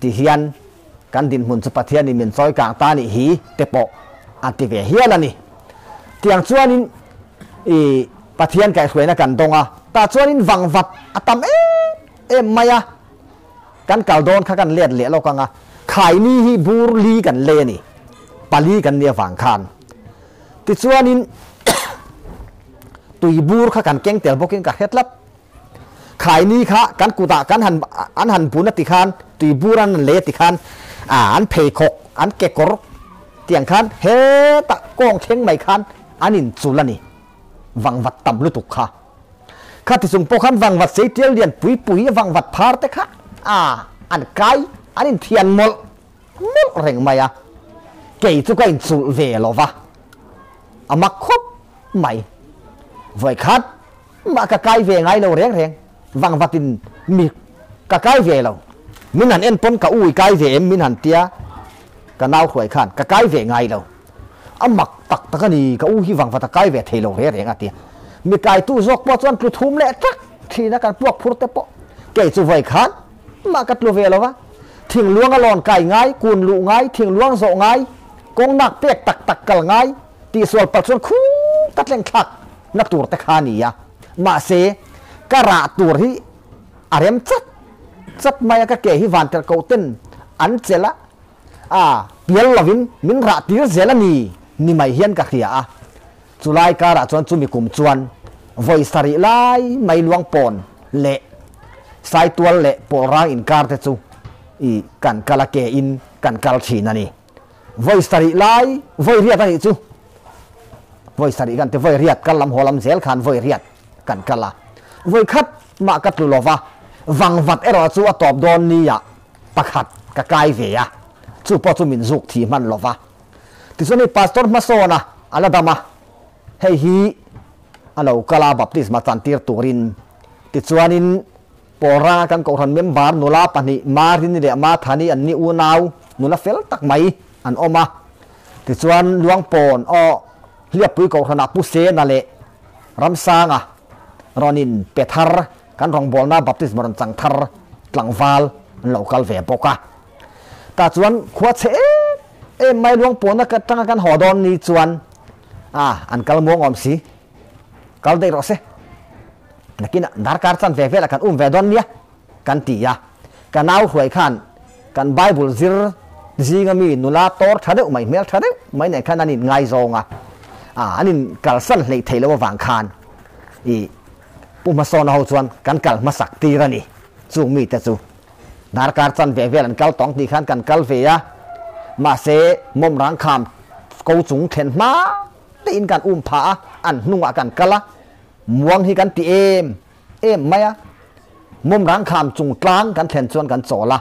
ti hian kan dinhmun chu Pathianin min chawi kang ta a nih hi te pawh a ti ve hial a ni. Tiang chuanin i Pathian kaihhruaina kan dawng a, tah chuanin vangvat a tam em em mai a. Kan kal dawn kha kan let leh lawk ang a, khaini hi bur li kan lei a ni, pali kan nia vang khan. Tichuanin tui bur kha kan keng tel bawkin ka hre tlat. Khaini kha kan kutah kan han an han bun a ti khan, tui bur an han lei a ti khan, a an pheikhawk, an kekawr tiang khan hetah kawng thleng mai khan an inchul a ni, vangvat tam lutuk kha. Kha ti chung pawh khan vangvat sei tial lian pui pui vangvat phar te kha a an kai an inthian mawlh mawlh reng mai a, kei chu ka inchulh ve lo va, a mak khawp mai. Vawikhat mah ka kai ve ngai lo reng reng, vangvatin mi ka kai ve lo, min han en pawn ka ui kai ve em min han tia, ka nau hruai khan ka kai ve ngai lo. A mak tak tak a ni, ka u hi vangvat a kai ve thei lo reng reng a ti. Mi kaitu zawk pawh chuan tlu thum leh tak thin a kan puak phur te pawh. Kei chu vawi khan mah ka tlu ve lo va. Thingluang a lawn kai ngai, kun luh ngai, thingluang zawh ngai, kawng nak pek tak tak kal ngai, tihsual palh chuan khu ta tleng thlak na tur te kha a ni a. Mahse, ka rah tur hi a rem chat chat mai a, ka ke hi vantirh koh ten an chelh a, A, pial lovin min rah tir zel a ni, ni mai hian ka hria a. Chulai karah chuan chumi kum chuan vawi sarih lai mai luang pawn leh Saitual leh Pawlrang inkar te chu i kan kal a ke in kan kal thin a ni. Vawi sarih lai, vawi riat a nih chu. Vawi sarih kan ti, vawi riat kal lam haw lam zel khan vawi riat kan kal a. Vawi khat mah ka tlu lova, vangvat erawh chu a tawp dawn nia. Pakhat ka kai ve a, chu pawh chu min zuk thi hman lo va. Tichuan hei Pastor hmasawna a la dam a, hei hi a lo kal a baptisma chantir turin. Tichuanin Pawlranga kan Kohhran member nula pahnih Marini leh Mathani an ni unau nula fel tak mai an awm a. Tichuan Luangpawn aw Hliappui Kohhranah Pu Sena leh Ramsanga rawnin pe thar Kan rawngbawlna baptisma rawn chang thar tlangval an lo kal ve bawk a. Tah chuan khua chhe em em mai luang pawhna ka tanga kan haw dawn ni chuan a an kal muang awm si. Kal daih rawh se. Nakinah darkar chan ve velah kan um ve dawn nia kan ti a. Ka nau hruai khan kan Bible zir zinga mi nula tawr tha deuh mai hmel tha deuh mai nen khan an in ngaizawng a. A an in kalsan hleih theih loh avang khan i Pu Hmasawna ho chuan kan kal hmasak tir a ni. Chung mite chu darkar chan ve vel an kal tawng tih khan kan kal ve a, mahse mawm rang kham ko chung thlen hma tein kan um phah a, an hnungah kan kal a, muang hi kan ti em em mai a. Mawm rang kham chung tlang kan thlen chuan kan chawl a,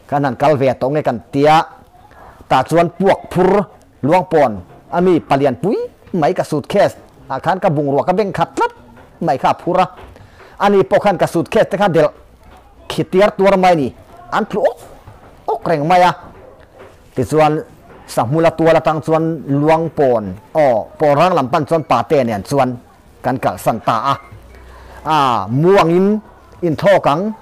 kan han kal ve tawh nge kan tia, tah chuan puak phur Luangpawn a mi palian pui mai ka suitcase ah khan ka bungrua ka beng khat tlat mai kha a phur a, ani pawh khan ka suitcase te kha delh khi tiar tuar mai a ni, an tlu awk awk reng mai a. Tichuan Sahmula tual atang chuan Luangpawn aw Pawlrang lam pan chuan pate nen chuan kan kalhsan ta a, a muangin inthlawk ang,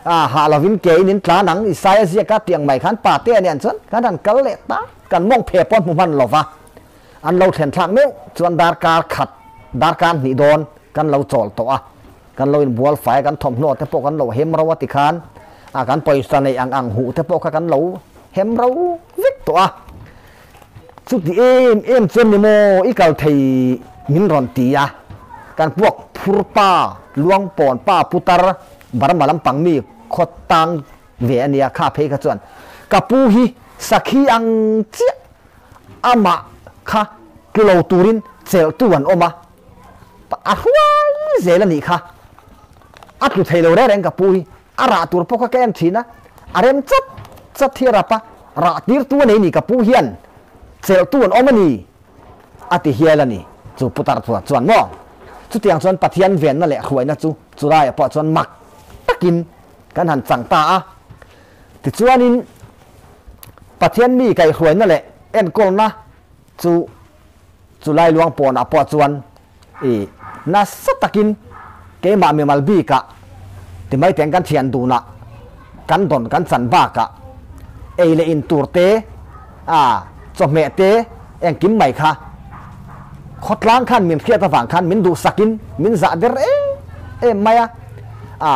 a hah lovin ke in in tlan ang, Isaia ziaka tiang mai khan pate nen chuan kan han kal leh ta. Kan mawng phe pawh hmu hman lova, an lo thlen thlak meuh chuan darkar khat, darkar hnih dawn kan lo chawl tawh a, kan lo inbual fai a, kan thawmhnaw te pawh kan lo hem ro a tikhan a kan pawisa neih ang ang huh te pawh kha kan lo hem ro vek tawh a. Chuti em em chuan ni maw i kal thei min rawn ti a, kan puak phur pa, luang pawn pa putar, Burma lampang mi khawtang. ve a nia kha phei kha chuan ka pu hi sakhi ang chiah amah kha tlu lo turin chelhtu an awm a, a hruai zel a nih kha. A tlu thei lo reng reng ka pu hi a rah tur pawh kha ka en thin a, a rem chat chat hi a rap a, rah tirtu a nei ni ka pu hian chelhtu an awm a ni a ti hial a ni. Chu putar chuan chuan maw chutiang chuan Pathian venna leh hruaina chu chulaiah pawh chuan mak takin kan han chang ta a. Tichuanin Pathian mi kaihhruaina leh enkawlna chu chulai luang pawnah pawh chuan i nasa takin keimah mimal bikah ti mai teng kan thian dunah kan dawn kan chan bakah ei leh in tur te a chawhmeh te engkim mai kha khawtlang khan min hriat avang khan min duhsakin min zah der em em mai a a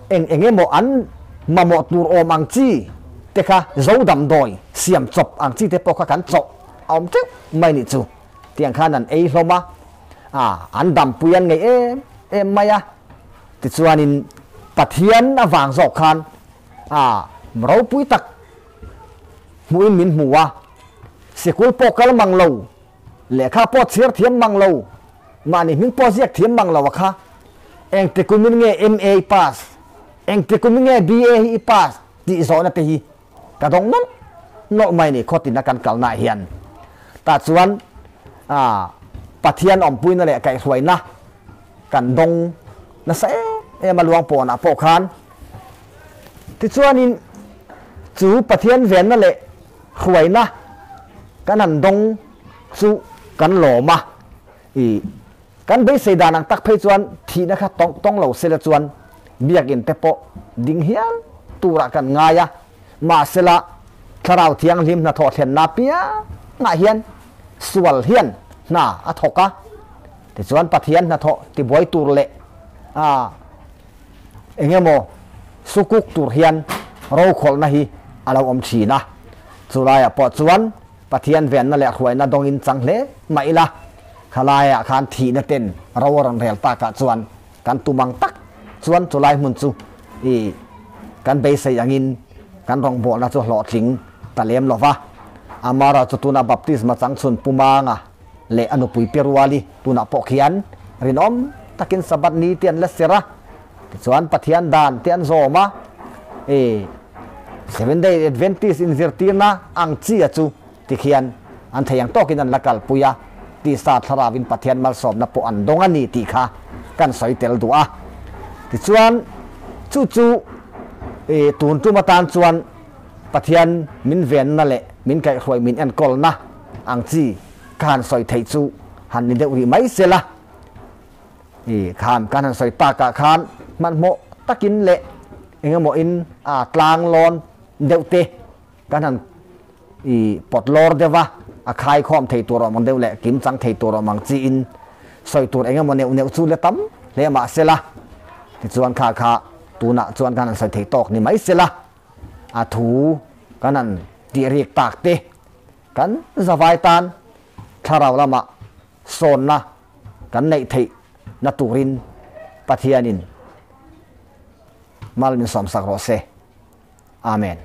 eng eng emaw an mamawh tur awm ang chi te kha zo damdawi siam chawp ang chi te pawh kha kan chawh a awm teuh mai nih chu. Tiang khan an ei hlawm a, a an dampui an ngeih em em mai a. Tichuanin Pathian avang zawk khan a ropui tak hmuhin min hmu a, sikul pawh kal mang lo, lehkha pawh chhiar thiam mang lo, mahni hming pawh ziak thiam mang lo a kha, engti kumin nge MA i pass, engti kumin nge BA hi i pass tih zawhna te hi Ka dawng nawlh nawlh mai ni khawtina kan kalnaah hian tah chuan Pathian awmpuina leh kaihhruaina kan dawng nasa em em a luang pawnah pawh khan. Tichuanin chu Pathian venna leh hruaina kan han dawng chu kan lawm a, i kan beisei dan ang tak phei chuan thihna kha tawng tawng lo sela chuan biakinn te pawh ding hial turah kan ngai a, mahsela Thlarau Thianghlim hnathawh thlenna apiangah hian sual hian hna a thawk a, tichuan Pathian hnathawh tibuai tur leh a eng emaw sukuk tur hian rokhawlhna hi a lo awm thin a, chulaiah pawh chuan Pathian venna leh hruaina dawngin chang hle mah ila, khalaiah khan thihna ten ro a rawn rel takah chuan kan tum ang tak chuan chulai hmun chu i kan beisei angin kan rawngbawlna chu hlawhtling ta lem lo va. Amara chu tuna baptisma changchhun Pu Manga leh a nupui Pi Ruali tunah pawh khian rinawm takin Sabbath ni te an la ser a, tichuan Pathian dan te an zawm a, i Seventh Day Adventist inzirtirna ang chi a chu tikhian an thei ang tawkin an la kalpui a, tisa thlarauin Pathian malsawmna pawh an dawng a ni tih kha kan sawi tel duh a. Tichuan, chu chu i tun tum atan chuan Pathian min venna leh min kaihhruai min enkawlna ang chi ka han sawi theih chu han ni deuh rih mai sela. I khan kan han sawi takah khan hmanhmawh takin leh engemaw in a tlang lawn deuh te kan han i pawt lawr deuh a, a khaikhawm thei tur awm ang deuh leh kim chang thei tur awm ang chiin sawi tur engemaw neuh neuh chu la tam hle mah sela, tichuan kha kha tunah chuan kan han sawi thei tawk ni mai sela, a thu kan han tih rik tak te kan zavai tan thlarau lamah sawnna kan neih theih na turin Pathianin mal min sawmsak rawh se. Amen.